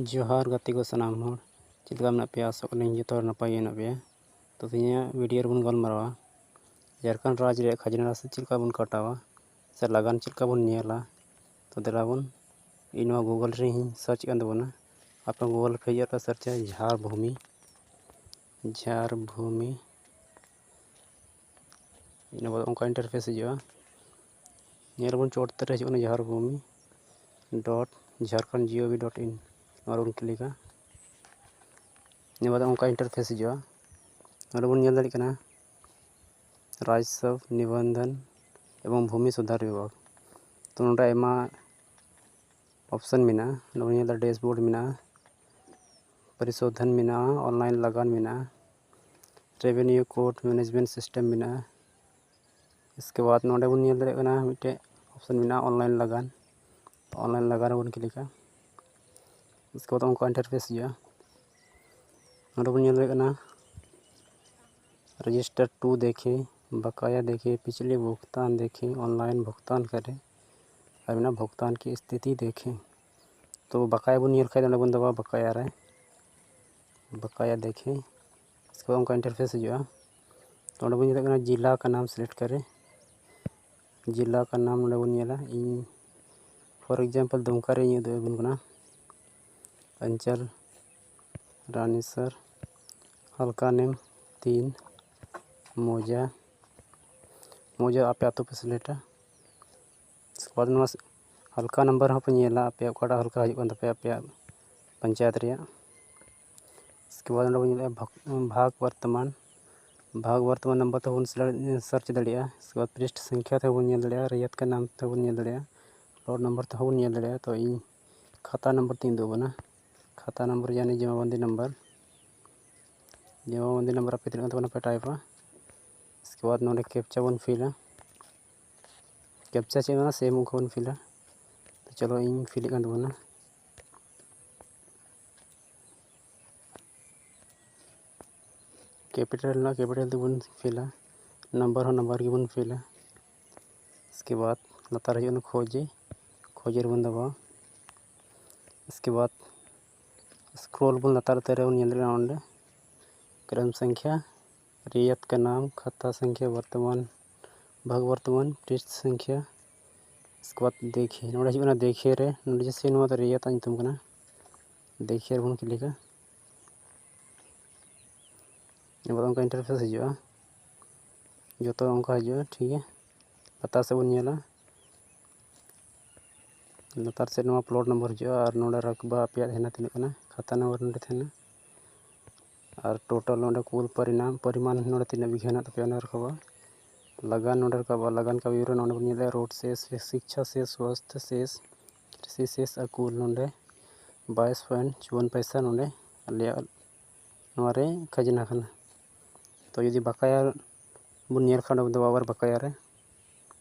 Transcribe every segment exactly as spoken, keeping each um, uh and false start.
ᱡᱚᱦᱟᱨ ᱜᱟᱛᱮ ᱠᱚ ᱥᱟᱱᱟᱢ ᱦᱚᱲ, ᱪᱮᱫ ᱞᱮᱠᱟ ᱢᱮᱱᱟᱜ ᱯᱮᱭᱟ? ᱟᱥᱚᱜ ᱠᱟᱹᱱᱟᱹᱧ ᱡᱚᱛᱚ ᱦᱚᱲ ᱱᱟᱯᱟᱭ ᱜᱮ ᱢᱮᱱᱟᱜ ᱯᱮᱭᱟ᱾ ᱛᱚ ᱛᱮᱦᱮᱧᱟᱜ ᱵᱷᱤᱰᱤᱭᱳ ᱨᱮᱵᱚᱱ ᱜᱟᱞᱢᱟᱨᱟᱣᱟ ᱡᱷᱟᱲᱠᱷᱚᱸᱰ ᱨᱟᱡᱽ ᱨᱮᱭᱟᱜ ᱠᱷᱟᱡᱽᱱᱟ ᱨᱟᱥᱤ ᱪᱮᱫ ᱞᱮᱠᱟ ᱵᱚᱱ ᱠᱟᱴᱟᱣᱟ ᱥᱮ ᱞᱟᱜᱟᱱ ᱪᱮᱫ ᱞᱮᱠᱟ ᱵᱚᱱ ᱧᱮᱞᱟ᱾ ᱛᱚ ᱫᱮᱞᱟ ᱵᱚᱱ, ᱤᱧ ᱱᱚᱣᱟ ᱜᱩᱜᱚᱞ ᱨᱮ ᱤᱧ ᱥᱟᱨᱪ ᱮᱫ ᱠᱟᱱ ᱛᱟᱵᱚᱱᱟ, ᱟᱯᱮ ᱜᱩᱜᱚᱞ ᱯᱮ ᱦᱤᱡᱩᱜᱼᱟ, ᱯᱮ ᱥᱟᱨᱪᱟ ᱡᱷᱟᱲ ᱵᱷᱩᱢᱤ, ᱡᱷᱟᱲ ᱵᱷᱩᱢᱤ᱾ ᱤᱱᱟᱹ ᱵᱟᱫ ᱚᱱᱠᱟ ᱤᱱᱴᱟᱨᱯᱷᱮᱥ ᱦᱤᱡᱩᱜᱼᱟ᱾ ᱧᱮᱞ ᱟᱵᱚᱱ ᱪᱚᱴ ᱛᱮ ᱦᱤᱡᱩᱜ ᱠᱟᱱᱟ Jharbhumi dot Jharkhand G O V dot in, ᱱᱚᱣᱟ ᱨᱮᱵᱚᱱ ᱠᱞᱤᱠᱟ᱾ ᱤᱱᱟᱹ ᱵᱟᱫ ᱚᱱᱠᱟ ᱤᱱᱴᱟᱨᱯᱷᱮᱥ ᱦᱤᱡᱩᱜᱼᱟ᱾ ᱱᱚᱰᱮ ᱵᱚᱱ ᱧᱮᱞ ᱫᱟᱲᱮᱭᱟᱜ ᱠᱟᱱᱟ ᱨᱟᱡᱽᱥᱚᱵ ᱱᱤᱵᱚᱱᱫᱷᱚᱱ ᱮᱵᱚᱝ ᱵᱷᱩᱢᱤ ᱥᱩᱫᱷᱟᱨ ᱵᱤᱵᱷᱟᱜᱽ᱾ ᱛᱚ ᱱᱚᱰᱮ ᱟᱭᱢᱟ ᱚᱯᱥᱮᱱ ᱢᱮᱱᱟᱜᱼᱟ᱾ ᱱᱚᱰᱮ ᱵᱚᱱ ᱧᱮᱞ ᱮᱫᱟ ᱰᱮᱥᱵᱳᱨᱰ ᱢᱮᱱᱟᱜᱼᱟ, ᱯᱚᱨᱤᱥᱳᱫᱷᱚᱱ ᱢᱮᱱᱟᱜᱼᱟ, ᱚᱱᱞᱟᱭᱤᱱ ᱞᱟᱜᱟᱱ ᱢᱮᱱᱟᱜᱼᱟ, ᱨᱮᱵᱷᱮᱱᱤᱭᱩ ᱠᱳᱰ ᱢᱮᱱᱮᱡᱽᱢᱮᱱᱴ ᱥᱤᱥᱴᱮᱢ ᱢᱮᱱᱟᱜᱼᱟ᱾ ᱤᱥᱠᱮ ᱵᱟᱫ ᱱᱚᱰᱮ ᱵᱚᱱ ᱧᱮᱞ ᱫᱟᱲᱮᱭᱟᱜ ᱠᱟᱱᱟ ᱢᱤᱫᱴᱮᱡ ᱚᱯᱥᱮᱱ ᱢᱮᱱᱟᱜᱼᱟ ᱚᱱᱞᱟᱭᱤᱱ ᱞᱟᱜᱟᱱ᱾ ᱚᱱᱞᱟᱭᱤᱱ ᱞᱟᱜᱟᱱ ᱨᱮᱵᱚᱱ ᱠᱞᱤᱠᱟ᱾ ᱤᱥᱠᱮ ᱵᱟᱫ ᱚᱱᱠᱟ ᱤᱱᱴᱟᱨᱯᱷᱮᱥ ᱦᱤᱡᱩᱜᱼᱟ᱾ ᱱᱚᱰᱮ ᱵᱚᱱ ᱧᱮᱞ ᱫᱟᱲᱮᱭᱟᱜ ᱠᱟᱱᱟ ᱨᱮᱡᱤᱥᱴᱟᱨ ᱴᱩ ᱫᱮᱠᱷᱮ, ᱵᱟᱠᱟᱭᱟ ᱫᱮᱠᱷᱮ, ᱯᱤᱪᱷᱞᱮ ᱵᱷᱩᱜᱽᱛᱟᱱ ᱫᱮᱠᱷᱮ, ᱚᱱᱞᱟᱭᱤᱱ ᱵᱷᱩᱜᱽᱛᱟᱱ ᱠᱟᱨᱮ ᱟᱨ ᱢᱮᱱᱟᱜᱼᱟ ᱵᱷᱩᱜᱽᱛᱟᱱ ᱠᱤ ᱥᱛᱷᱤᱛᱤ ᱫᱮᱠᱷᱮ᱾ ᱛᱚ ᱵᱟᱠᱟᱭᱟ ᱵᱚᱱ ᱧᱮᱞ ᱠᱷᱟᱡ ᱫᱚ ᱚᱸᱰᱮ ᱵᱚᱱ ᱫᱟᱵᱟᱣᱟ ᱵᱟᱠᱟᱭᱟ ᱨᱮ, ᱵᱟᱠᱟᱭᱟ ᱫᱮᱠᱷᱮ᱾ ᱤᱥᱠᱮ ᱵᱟᱫ ᱚᱱᱠᱟ ᱤᱱᱴᱟᱨᱯᱷᱮᱥ ᱦᱤᱡᱩᱜᱼᱟ᱾ ᱛᱚ ᱚᱸᱰᱮ ᱵᱚᱱ ᱧᱮᱞ ᱫᱟᱲᱮᱭᱟᱜ ᱠᱟᱱᱟ ᱡᱤᱞᱟ ᱠᱟ ᱱᱟᱢ ᱥᱤᱞᱮᱠᱴ ᱠᱟᱨᱮ, ᱡᱤᱞᱟ ᱠᱟ ᱱᱟᱢ ᱱᱚᱰᱮ ᱵᱚᱱ ᱧᱮᱞᱟ᱾ ᱤᱧ ᱯᱷᱚᱨ ᱮᱠᱡᱟᱢᱯᱚᱞ ᱫᱩᱢᱠᱟ ᱨᱮ ᱤᱧ ᱩᱫᱩᱜ ᱟᱵᱚᱱ ᱠᱟᱱᱟ, ᱚᱧᱪᱚᱞ ᱨᱟᱱᱤᱥᱟᱨ, ᱦᱟᱞᱠᱟ ᱱᱮᱢ ᱛᱤᱱ, ᱢᱚᱡᱟ, ᱢᱚᱡᱟ ᱟᱯᱮ ᱟᱹᱛᱩ ᱯᱮ ᱥᱤᱞᱮᱠᱴᱟ᱾ ᱤᱥᱠᱮ ᱵᱟᱫ ᱱᱚᱣᱟ ᱦᱟᱞᱠᱟ ᱱᱟᱢᱵᱟᱨ ᱦᱚᱸᱯᱮ ᱧᱮᱞᱟ, ᱟᱯᱮᱭᱟᱜ ᱚᱠᱟᱴᱟᱜ ᱦᱟᱞᱠᱟ ᱦᱤᱡᱩᱜ ᱠᱟᱱ ᱛᱟᱯᱮᱭᱟ ᱟᱯᱮᱭᱟᱜ ᱯᱚᱧᱪᱟᱭᱮᱛ ᱨᱮᱭᱟᱜ᱾ ᱤᱥᱠᱮ ᱵᱟᱫ ᱱᱚᱰᱮ ᱵᱚᱱ ᱧᱮᱞᱮᱜᱼᱟ ᱵᱷᱟᱜᱽ, ᱵᱷᱟᱜᱽ ᱵᱚᱨᱛᱚᱢᱟᱱ᱾ ᱵᱷᱟᱜᱽ ᱵᱚᱨᱛᱚᱢᱟᱱ ᱱᱟᱢᱵᱟᱨ ᱛᱮᱦᱚᱸ ᱵᱚᱱ ᱥᱟᱨᱪ ᱫᱟᱲᱮᱭᱟᱜᱼᱟ᱾ ᱤᱥᱠᱮ ᱵᱟᱫ ᱯᱨᱤᱥᱴ ᱥᱚᱝᱠᱷᱟ ᱛᱮᱦᱚᱸ ᱵᱚᱱ ᱧᱮᱞ ᱫᱟᱲᱮᱭᱟᱜᱼᱟ, ᱨᱮᱭᱟᱛ ᱠᱟ ᱱᱟᱢ ᱛᱮᱦᱚᱸ ᱵᱚᱱ ᱧᱮᱞ ᱫᱟᱲᱮᱭᱟᱜᱼᱟ, ᱞᱳᱰ ᱱᱟᱢᱵᱟᱨ ᱛᱮᱦᱚᱸ ᱵᱚᱱ ᱧᱮᱞ ᱫᱟᱲᱮᱭᱟᱜᱼᱟ᱾ ᱛᱚ ᱤᱧ ᱠᱷᱟᱛᱟ ᱱᱟᱢᱵᱟᱨ ᱛᱤᱧ ᱩᱫᱩᱜ ᱟᱵᱚᱱᱟ᱾ ᱠᱷᱟᱛᱟ ᱱᱟᱢᱵᱟᱨ ᱭᱟᱱᱤ ᱡᱚᱢᱟᱵᱚᱱᱫᱤ ᱱᱟᱢᱵᱟᱨ, ᱡᱚᱢᱟᱵᱚᱱᱫᱤ ᱱᱟᱢᱵᱟᱨ ᱟᱯᱮ ᱛᱤᱱᱟᱹᱜ ᱠᱟᱱ ᱛᱟᱵᱚᱱᱟ ᱯᱮ ᱴᱟᱭᱤᱯᱟ᱾ ᱤᱥᱠᱮ ᱵᱟᱫ ᱱᱚᱰᱮ ᱠᱮᱯᱪᱟ ᱵᱚᱱ ᱯᱷᱤᱞᱟ᱾ ᱠᱮᱯᱪᱟ ᱪᱮᱫ ᱢᱮᱱᱟᱜᱼᱟ ᱥᱮᱢ ᱚᱱᱠᱟ ᱵᱚᱱ ᱯᱷᱤᱞᱟ᱾ ᱛᱚ ᱪᱚᱞᱚ ᱤᱧ ᱯᱷᱤᱞᱮᱫ ᱠᱟᱱ ᱛᱟᱵᱚᱱᱟ᱾ ᱠᱮᱯᱤᱴᱟᱞ ᱨᱮᱱᱟᱜ ᱠᱮᱯᱤᱴᱟᱞ ᱛᱮᱵᱚᱱ ᱯᱷᱤᱞᱟ, ᱱᱟᱢᱵᱟᱨ ᱦᱚᱸ ᱱᱟᱢᱵᱟᱨ ᱜᱮᱵᱚᱱ ᱯᱷᱤᱞᱟ᱾ ᱤᱥᱠᱮ ᱵᱟᱫ ᱞᱟᱛᱟᱨ ᱦᱤᱡᱩᱜ ᱠᱟᱱᱟ ᱠᱷᱚᱡᱮ, ᱠᱷᱚᱡᱮ ᱨᱮᱵᱚᱱ ᱫᱟᱵᱟᱣᱟ᱾ ᱤᱥᱠᱮ ᱵᱟᱫ Scroll ᱵᱚᱱ ᱞᱟᱛᱟᱨ ᱩᱛᱟᱹᱨ ᱨᱮᱵᱚᱱ ᱧᱮᱞ ᱫᱟᱲᱮᱭᱟᱜᱼᱟ ᱚᱸᱰᱮ ᱠᱨᱚᱢ ᱥᱚᱝᱠᱷᱭᱟ, ᱨᱤᱭᱟᱛ ᱠᱟ ᱱᱟᱢ, ᱠᱷᱟᱛᱟ ᱥᱚᱝᱠᱷᱭᱟ, ᱵᱚᱨᱛᱚᱢᱟᱱ, ᱵᱷᱟᱜᱽ ᱵᱚᱨᱛᱚᱢᱟᱱ, ᱯᱨᱤᱥᱴ ᱥᱚᱝᱠᱷᱭᱟ, ᱤᱥᱠᱮ ᱵᱟᱫ ᱫᱮᱠᱷᱮ, ᱱᱚᱰᱮ ᱦᱤᱡᱩᱜ ᱠᱟᱱᱟ ᱫᱮᱠᱷᱮ ᱨᱮ, ᱱᱚᱰᱮ ᱡᱮᱥᱮ ᱱᱚᱣᱟ ᱫᱚ ᱨᱤᱭᱟᱛ ᱟᱜ ᱧᱩᱛᱩᱢ ᱠᱟᱱᱟ, ᱫᱮᱠᱷᱮ ᱨᱮᱵᱚᱱ ᱠᱞᱤᱠᱟ᱾ ᱮᱵᱟᱨ ᱚᱱᱠᱟ interface ᱦᱤᱡᱩᱜᱼᱟ, ᱡᱚᱛᱚ ᱚᱱᱠᱟ ᱦᱤᱡᱩᱜᱼᱟ, ᱴᱷᱤᱠ ᱜᱮᱭᱟ᱾ ᱞᱟᱛᱟᱨ ᱥᱮᱫ ᱵᱚᱱ ᱧᱮᱞᱟ, ᱞᱟᱛᱟᱨ ᱥᱮᱫ ᱱᱚᱣᱟ plot number ᱦᱤᱡᱩᱜᱼᱟ ᱟᱨ ᱱᱚᱰᱮ ᱨᱟᱠᱵᱟ ᱟᱯᱮᱭᱟᱜ ᱦᱮᱱᱟ ᱛᱤᱱᱟᱹᱜ ᱠᱟᱱᱟ, ᱠᱷᱟᱛᱟ number ᱱᱚᱰᱮ ᱛᱟᱦᱮᱱᱟ᱾ ᱟᱨ total ᱱᱚᱰᱮ ᱠᱩᱞ ᱯᱚᱨᱤᱱᱟᱢ, ᱯᱚᱨᱤᱢᱟᱱ ᱱᱚᱰᱮ ᱛᱤᱱᱟᱹᱜ ᱵᱤᱜᱷᱟᱹ ᱦᱮᱱᱟᱜ ᱛᱟᱯᱮᱭᱟ ᱚᱱᱟ ᱨᱟᱠᱟᱵᱼᱟ᱾ ᱞᱟᱜᱟᱱ ᱱᱚᱰᱮ ᱨᱟᱠᱟᱵᱼᱟ, ᱞᱟᱜᱟᱱ ᱠᱟ ᱵᱤᱵᱚᱨᱚᱱ ᱱᱚᱰᱮ ᱵᱚᱱ ᱧᱮᱞᱮᱫᱼᱟ road ᱥᱮᱥ, ᱥᱤᱠᱪᱷᱟ ᱥᱮᱥ, ᱥᱣᱟᱥᱛᱷ ᱥᱮᱥ, ᱠᱨᱤᱥᱤ ᱥᱮᱥ ᱟᱨ ᱠᱩᱞ ᱱᱚᱰᱮ ᱵᱟᱭᱤᱥ point ᱪᱩᱣᱟᱱ ᱯᱚᱭᱥᱟ ᱱᱚᱰᱮ ᱟᱞᱮᱭᱟᱜ ᱱᱚᱣᱟ ᱨᱮ ᱠᱷᱟᱡᱽᱱᱟ ᱠᱟᱱᱟ᱾ ᱛᱚ ᱡᱩᱫᱤ ᱵᱟᱠᱟᱭᱟ ᱵᱚᱱ ᱧᱮᱞ ᱠᱷᱟᱱ ᱚᱸᱰᱮ ᱫᱚ ᱟᱵᱟᱨ ᱵᱟᱠᱟᱭᱟ ᱨᱮ,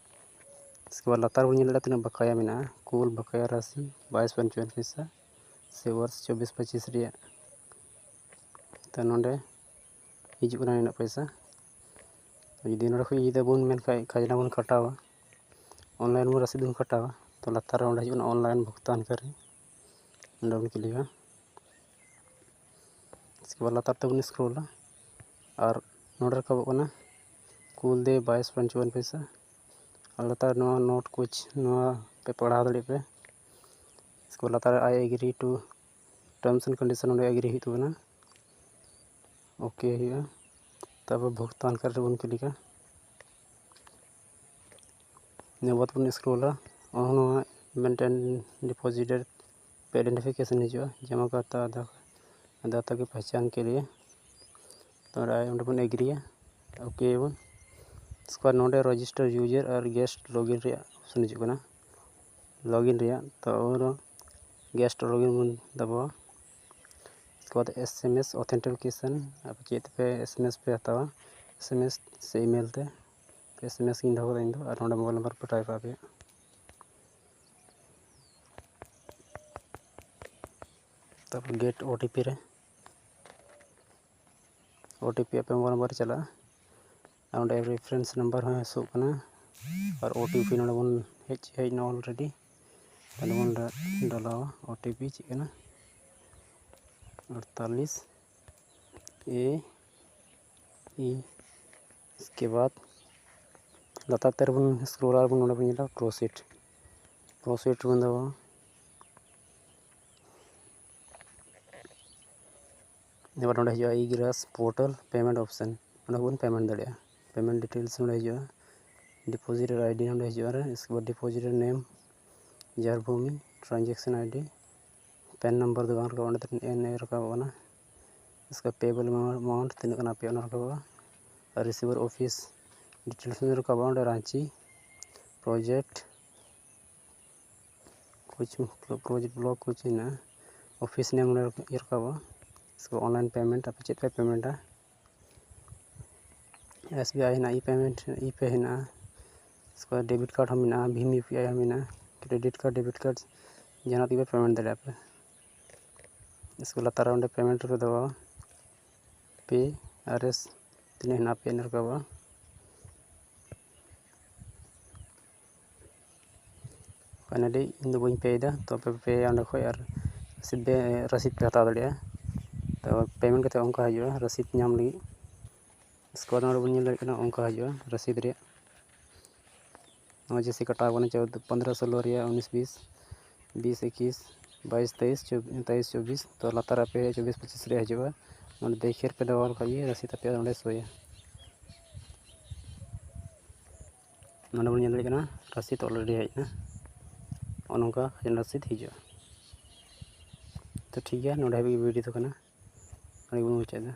ᱤᱥᱠᱮ ᱵᱟᱫ ᱞᱟᱛᱟᱨ ᱵᱚᱱ ᱧᱮᱞ ᱫᱟᱲᱮᱭᱟᱜᱼᱟ ᱛᱤᱱᱟᱹᱜ ᱵᱟᱠᱟᱭᱟ ᱢᱮᱱᱟᱜᱼᱟ, ᱠᱩᱞ ᱵᱟᱠᱟᱭᱟ ᱨᱟᱥᱤ ᱵᱟᱭᱤᱥ point ᱪᱩᱣᱟᱱ ᱯᱚᱭᱥᱟ ᱥᱮ ᱵᱚᱨᱥ ᱪᱚᱵᱵᱤᱥ ᱯᱚᱸᱪᱤᱥ ᱨᱮᱭᱟᱜ᱾ ᱛᱚ ᱱᱚᱰᱮ ᱦᱤᱡᱩᱜ ᱠᱟᱱᱟ ᱱᱤᱱᱟᱹᱜ ᱯᱚᱭᱥᱟ᱾ ᱛᱚ ᱡᱩᱫᱤ ᱱᱚᱰᱮ ᱠᱷᱚᱱ ᱡᱩᱫᱤ ᱵᱚᱱ ᱢᱮᱱᱠᱷᱟᱱ ᱠᱷᱟᱡᱽᱱᱟ ᱵᱚᱱ ᱠᱟᱴᱟᱣᱟ, online ᱵᱚᱱ ᱨᱟᱥᱤᱫ ᱵᱚᱱ ᱠᱟᱴᱟᱣᱟ, ᱛᱚ ᱞᱟᱛᱟᱨ ᱨᱮ ᱚᱸᱰᱮ ᱦᱤᱡᱩᱜ ᱠᱟᱱᱟ online ᱵᱷᱩᱜᱽᱛᱟᱱ ᱠᱟᱨᱤ, ᱚᱸᱰᱮ ᱵᱚᱱ ᱠᱞᱤᱠᱟ᱾ ᱤᱥᱠᱮ ᱵᱟᱫ ᱞᱟᱛᱟᱨ ᱛᱮᱵᱚᱱ scrollᱟ ᱟᱨ ᱱᱚᱰᱮ ᱨᱟᱠᱟᱵᱚᱜ ᱠᱟᱱᱟ ᱠᱩᱞ ᱫᱮ ᱵᱟᱭᱤᱥ point ᱪᱩᱣᱟᱱ ᱯᱚᱭᱥᱟ᱾ ᱟᱨ ᱞᱟᱛᱟᱨ ᱱᱚᱣᱟ not ᱠᱩᱪ, ᱱᱚᱣᱟ ᱯᱮ ᱯᱟᱲᱦᱟᱣ ᱫᱟᱲᱮᱭᱟᱜ ᱯᱮ᱾ ᱤᱥᱠᱮ ᱵᱟᱫ ᱞᱟᱛᱟᱨ ᱨᱮ I agree to terms and condition, ᱚᱸᱰᱮ agree ᱦᱩᱭᱩᱜ ᱛᱟᱵᱚᱱᱟ, OK ᱦᱩᱭᱩᱜᱼᱟ᱾ ᱛᱟᱨᱯᱚᱨ ᱵᱷᱩᱜᱽᱛᱟᱱ ᱠᱟᱨᱤ ᱨᱮᱵᱚᱱ ᱠᱞᱤᱠᱟ᱾ ᱤᱱᱟᱹ ᱵᱟᱫ ᱵᱚᱱ scrollᱟ, ᱚᱱᱟ ᱢᱤᱫᱴᱮᱱ depositor ᱯᱮ identification ᱦᱤᱡᱩᱜᱼᱟ, ᱡᱚᱢᱟ ᱠᱟᱨᱛᱟ ᱟᱫᱷᱟ ᱫᱟᱛᱟ ᱠᱤ ᱯᱮᱦᱪᱟᱱ ᱠᱮ ᱞᱤᱭᱮ᱾ ᱛᱟᱨᱯᱚᱨᱮ ᱚᱸᱰᱮ ᱵᱚᱱ ᱮᱜᱽᱨᱤᱭᱟ, OK ᱵᱚᱱ᱾ ᱩᱥᱠᱮ ᱵᱟᱫ ᱱᱚᱰᱮ register user ᱟᱨ guest login ᱨᱮᱭᱟᱜ option ᱦᱤᱡᱩᱜ ᱠᱟᱱᱟ, login ᱨᱮᱭᱟᱜ᱾ ᱛᱚ ᱩᱱᱨᱮ guest login ᱵᱚᱱ ᱫᱟᱵᱟᱣᱟ᱾ ᱩᱥᱠᱮ ᱵᱟᱫ SMS authentication, ᱟᱯᱮ ᱪᱮᱫ ᱛᱮᱯᱮ SMS ᱯᱮ ᱦᱟᱛᱟᱣᱟ, SMS ᱥᱮ email ᱛᱮ᱾ SMS ᱜᱤᱧ ᱫᱚᱦᱚ ᱠᱟᱫᱟ ᱤᱧ ᱫᱚ, ᱟᱨ ᱱᱚᱰᱮ mobile number ᱯᱮ type ᱟᱯᱮᱭᱟ᱾ ᱛᱟᱨᱯᱚᱨ get OTP ᱨᱮ, OTP ᱟᱯᱮ mobile number ᱨᱮ ᱪᱟᱞᱟᱜᱼᱟ᱾ ᱟᱨ ᱚᱸᱰᱮ reference number ᱦᱚᱸ ᱦᱤᱡᱩᱜ ᱠᱟᱱᱟ, ᱟᱨ OTP ᱱᱚᱰᱮ ᱵᱚᱱ ᱦᱮᱡ, ᱦᱮᱡ ᱮᱱᱟ already᱾ ᱛᱟᱦᱞᱮ ᱵᱚᱱ ᱰᱚ-, ᱰᱚᱞᱟᱣᱟ OTP ᱪᱮᱫ ᱠᱟᱱᱟ᱾ ᱟᱴᱛᱟᱞᱤᱥ ᱮ ᱤ᱾ ᱤᱥᱠᱮ ᱵᱟᱫ ᱞᱟᱛᱟᱨ ᱛᱮ ᱵᱚᱱ ᱥᱠᱨᱚᱞ ᱟᱨ ᱵᱚᱱ ᱱᱚᱰᱮ ᱵᱚᱱ ᱧᱮᱞᱟ ᱯᱨᱚᱥᱤᱰ᱾ ᱯᱨᱚᱥᱤᱰ ᱵᱚᱱ ᱫᱟᱵᱟ᱾ ᱮᱵᱟᱨ ᱱᱚᱰᱮ ᱦᱤᱡᱩᱜᱼᱟ ᱤᱜᱽᱨᱟᱥ ᱯᱳᱨᱴᱟᱞ ᱯᱮᱢᱮᱱᱴ ᱚᱯᱥᱮᱱ᱾ ᱱᱚᱰᱮ ᱵᱚᱱ ᱯᱮᱢᱮᱱᱴ ᱫᱟᱲᱮᱭᱟᱜᱼᱟ᱾ ᱯᱮᱢᱮᱱᱴ ᱰᱤᱴᱮᱞᱥ ᱱᱚᱰᱮ ᱦᱤᱡᱩᱜᱼᱟ᱾ ᱰᱤᱯᱳᱡᱤᱴᱟᱨ ᱟᱭᱰᱤ ᱱᱚᱰᱮ ᱦᱤᱡᱩᱜᱼᱟ ᱨᱮ᱾ ᱤᱥᱠᱮ ᱵᱟᱫ ᱰᱤᱯᱳᱡᱤᱴᱟᱨ ᱱᱮᱢ, ᱡᱟᱨᱵᱷᱩᱢᱤ, ᱴᱨᱟᱱᱡᱮᱠᱥᱚᱱ ᱟᱭᱰᱤ, ᱯᱮᱱ ᱱᱟᱢᱵᱟᱨ ᱫᱚ ᱵᱟᱝ ᱨᱟᱠᱟᱵᱼᱟ, ᱚᱸᱰᱮ ᱫᱚ ᱮᱱ ᱮ ᱨᱟᱠᱟᱵ ᱠᱟᱱᱟ᱾ ᱤᱥᱠᱮ ᱯᱮᱵᱮᱞ ᱮᱢᱟᱣᱩᱱᱴ ᱛᱤᱱᱟᱹᱜ ᱠᱟᱱᱟ ᱟᱯᱮᱭᱟᱜ ᱚᱱᱟ ᱨᱟᱠᱟᱵᱼᱟ᱾ ᱟᱨ ᱨᱤᱥᱤᱵᱷᱟᱨ ᱚᱯᱷᱤᱥ ᱰᱤᱴᱮᱞᱥ ᱨᱟᱠᱟᱵᱼᱟ ᱚᱸᱰᱮ ᱨᱟᱺᱪᱤ, ᱯᱨᱚᱡᱮᱠᱴ, ᱠᱩᱪ ᱯᱨᱚᱡᱮᱠᱴ ᱵᱞᱚᱠ ᱠᱩᱪ ᱦᱮᱱᱟᱜᱼᱟ᱾ ᱚᱯᱷᱤᱥ ᱱᱮᱢ ᱱᱚᱰᱮ ᱨᱟᱠᱟᱵᱼᱟ᱾ ᱤᱥᱠᱮ ᱚᱱᱞᱟᱭᱤᱱ ᱯᱮᱢᱮᱱᱴ ᱟᱯᱮ ᱪᱮᱫ ᱯᱮ ᱯᱮᱢᱮᱱᱴᱟ᱾ ᱮᱥ ᱵᱤ ᱟᱭ ᱦᱮᱱᱟᱜᱼᱟ, ᱤ ᱯᱮᱢᱮᱱᱴ, ᱤ ᱯᱮ ᱦᱮᱱᱟᱜᱼᱟ᱾ ᱤᱥᱠᱮ ᱵᱟᱫ ᱰᱮᱵᱤᱴ ᱠᱟᱨᱰ ᱦᱚᱸ ᱢᱮᱱᱟᱜᱼᱟ, ᱵᱷᱤᱢ ᱤᱭᱩ ᱯᱤ ᱟᱭ ᱦᱚᱸ ᱢᱮᱱᱟᱜᱼᱟ᱾ ᱠᱨᱮᱰᱤᱴ ᱠᱟᱨᱰ, ᱰᱮᱵᱤᱴ ᱠᱟᱨᱰ ᱡᱟᱦᱟᱱᱟᱜ ᱛᱮᱜᱮ ᱯᱮ ᱯᱮᱢᱮᱱᱴ ᱫᱟᱲᱮᱭᱟᱜᱼᱟ ᱯᱮ᱾ ᱤᱥᱠᱮ ᱞᱟᱛᱟᱨ ᱨᱮ ᱚᱸᱰᱮ ᱯᱮᱢᱮᱱᱴ ᱨᱮ ᱫᱟᱵᱟᱣᱟ᱾ ᱯᱮ ᱟᱨ ᱮᱥ ᱛᱤᱱᱟᱹᱜ ᱦᱮᱱᱟᱜᱼᱟ ᱯᱮ ᱨᱟᱠᱟᱵᱼᱟ᱾ ᱯᱷᱟᱭᱱᱟᱞᱤ ᱤᱧ ᱫᱚ ᱵᱟᱹᱧ ᱯᱮᱭᱮᱫᱟ, ᱛᱚ ᱟᱯᱮ ᱯᱮ ᱯᱮᱭᱟ ᱚᱸᱰᱮ ᱠᱷᱚᱡ ᱟᱨ ᱨᱚᱥᱤᱫ ᱯᱮ, ᱨᱚᱥᱤᱫ ᱯᱮ ᱦᱟᱛᱟᱣ ᱫᱟᱲᱮᱭᱟᱜᱼᱟ᱾ ᱛᱚ ᱯᱮᱢᱮᱱᱴ ᱠᱟᱛᱮ ᱚᱱᱠᱟ ᱦᱤᱡᱩᱜᱼᱟ ᱨᱚᱥᱤᱫ ᱧᱟᱢ ᱞᱟᱹᱜᱤᱫ᱾ ᱤᱥᱠᱮ ᱵᱟᱫ ᱱᱚᱰᱮ ᱵᱚᱱ ᱧᱮᱞ ᱫᱟᱲᱮᱭᱟᱜ ᱠᱟᱱᱟ ᱚᱱᱠᱟ ᱦᱤᱡᱩᱜᱼᱟ ᱨᱚᱥᱤᱫ ᱨᱮᱭᱟᱜ᱾ ᱱᱚᱜᱼᱚᱭ ᱡᱮᱥᱮ ᱠᱟᱴᱟᱣ ᱠᱟᱱᱟ ᱪᱳᱫᱫᱳ, ᱯᱚᱱᱫᱽᱨᱚ ᱥᱳᱞᱳ ᱨᱮᱭᱟᱜ, ᱩᱱᱤᱥ ᱵᱤᱥ, ᱵᱤᱥ ᱮᱠᱤᱥ, ᱵᱟᱭᱤᱥ ᱛᱮᱭᱤᱥ, ᱪᱚᱵ-, ᱛᱮᱭᱤᱥ ᱪᱚᱵᱵᱤᱥ᱾ ᱛᱚ ᱞᱟᱛᱟᱨ ᱟᱯᱮ ᱪᱚᱵᱵᱤᱥ ᱯᱚᱸᱪᱤᱥ ᱨᱮᱭᱟᱜ ᱦᱤᱡᱩᱜᱼᱟ᱾ ᱱᱚᱰᱮ ᱫᱟᱹᱭᱠᱷᱟᱹ ᱨᱮᱯᱮ ᱫᱟᱵᱟᱣ ᱞᱮᱠᱷᱟᱡ ᱜᱮ ᱨᱚᱥᱤᱫ ᱟᱯᱮᱭᱟᱜ ᱱᱚᱰᱮ ᱥᱳᱭᱟ᱾ ᱱᱚᱰᱮ ᱵᱚᱱ ᱧᱮᱞ ᱫᱟᱲᱮᱭᱟᱜ ᱠᱟᱱᱟ ᱨᱚᱥᱤᱫ already ᱦᱮᱡ ᱮᱱᱟ᱾ ᱱᱚᱜᱼᱚ ᱱᱚᱝᱠᱟ ᱨᱚᱥᱤᱫ ᱦᱤᱡᱩᱜᱼᱟ᱾ ᱛᱚ ᱴᱷᱤᱠ ᱜᱮᱭᱟ, ᱱᱚᱰᱮ ᱦᱟᱹᱵᱤᱡ ᱜᱮ ᱵᱷᱤᱰᱤᱭᱳ ᱫᱚ ᱠᱟᱱᱟ᱾ ᱱᱚᱰᱮ ᱜᱮᱵᱚᱱ ᱢᱩᱪᱟᱹᱫ ᱮᱫᱟ᱾